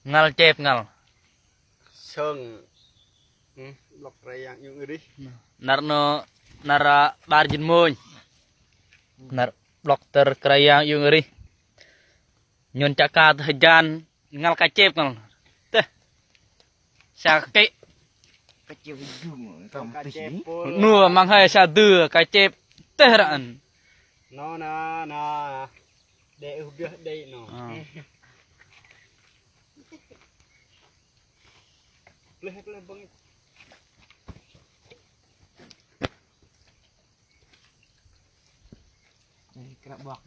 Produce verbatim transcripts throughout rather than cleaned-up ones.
Ngăl chĕp ngăl. Sơng. Hmm, 'blŏk Kră Yang iung arih. Năr 'nâu, năr, a, 'bar jĭt mônh. Năr 'blŏk tơ̆r Kră Yang iung arih. Nhôn chă ka tơ hơjan, ngăl ka chĕp ngăl. Tơh. Sa kơ kĕ. Ka chĕp hơjung, ka hơjung. 'Nâu măng hơi sa dư, ka chĕp tơh ră ăn. 'Nâu na, na. Đe ưh biơh đei 'nâu. Ơ. Pleh, pleh bơngai. Ơ, kră 'bok.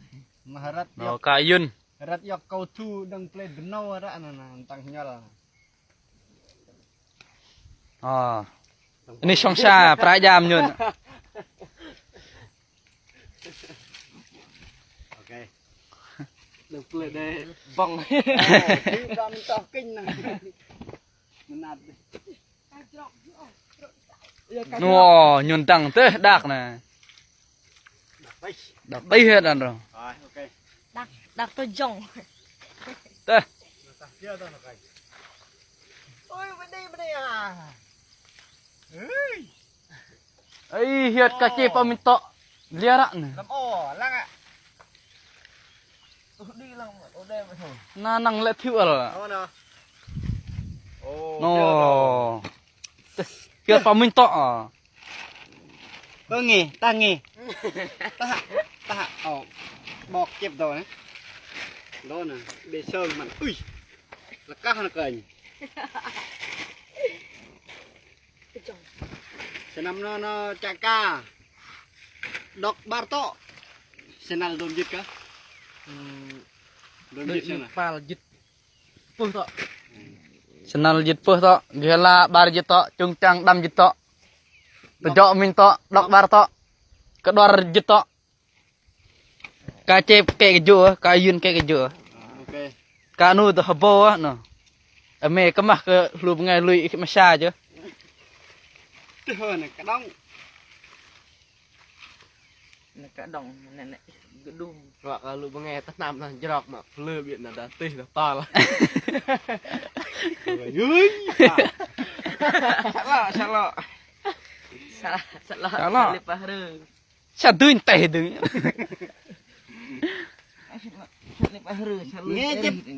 Mă răt. Nô, iŏk. Ka Yun. Răt iŏk kâu thu đơ̆ng plei dơnâu ră na, na, tăng nhol. Ơ. Ini song sa, pra jam Yun. Ok. Đơ̆ng plei đe bơ̆ng. Ơ, đi ba mă tŏ kĕnh na. Mơnat đe. Nô, Yun tăng tơh đak na. Đak tih hơt ăn rŏ. Rồi, ok. Đak, đak tơ jŏng. Tơh. Ôi, bên đây, bên đây à. Ơi. Ơi, hiơt ka chĕp pơmĭn tŏ. Lia ră nè. Lăm ô, lăng à. Ơ, đi lăng, ô, đây mà thôi. Na năng lĕ thiu ăl. Ô, nè. Ô, nô. Thiu ăl. Tơ, kiơ pơmĭn tŏ, a. Kơ ngeh, tah ngeh. Tah, tah, ô. 'Bok chĕp dâu nè. Dâu nè, đe sơng măng. Ui. Lơkah nè kơnh. Sơnăm nô, nô chă ka. Đŏk 'bar tŏ. Sơnăl dôm jĭt kơ? Ưm, dôm jĭt sơnăl. 'Bar jĭt pơh tŏ. Sơnăl jĭt pơh tŏ. Gơh la 'bar jĭt tŏ. Chŭng chang đăm jĭt tŏ. Tơjŏ minh tŏ. Đŏk 'bar tŏ. Kơdŏr jĭt tŏ. Ka chĕp kĕ kơjô̆, ka Yun kĕ kơjô̆. Ok. Ka 'nu dơh hơbâu, a, nô. Ơ, mĕ kơ mah kơ hlu bơngai lui ih mă sa jơ̆. Tơh, nè, kơđŏng. Nè, kơđŏng, nè, nè, gơđung. Wă kơ hlu bơngai tơ hnam tơ jrok mă plư biĕ na dah tih dah tol. Ui. Sa lơ, sa lơ. Sa, sa lơ, sa lơ. Sa lơ pah rơ. Sa dui teh dui.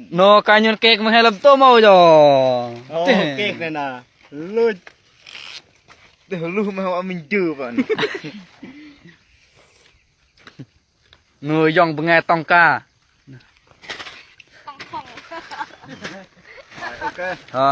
Nô, ka Yun kĕk mă hei lăm tô mâu jơ̆. Ô, teh. Kĕk nè na. Luch. Teh luch mă hei minh jơ păng. Nô, yŏng bơngai tŏng ka. Tŏng tŏng. Rồi, ok. Ơ.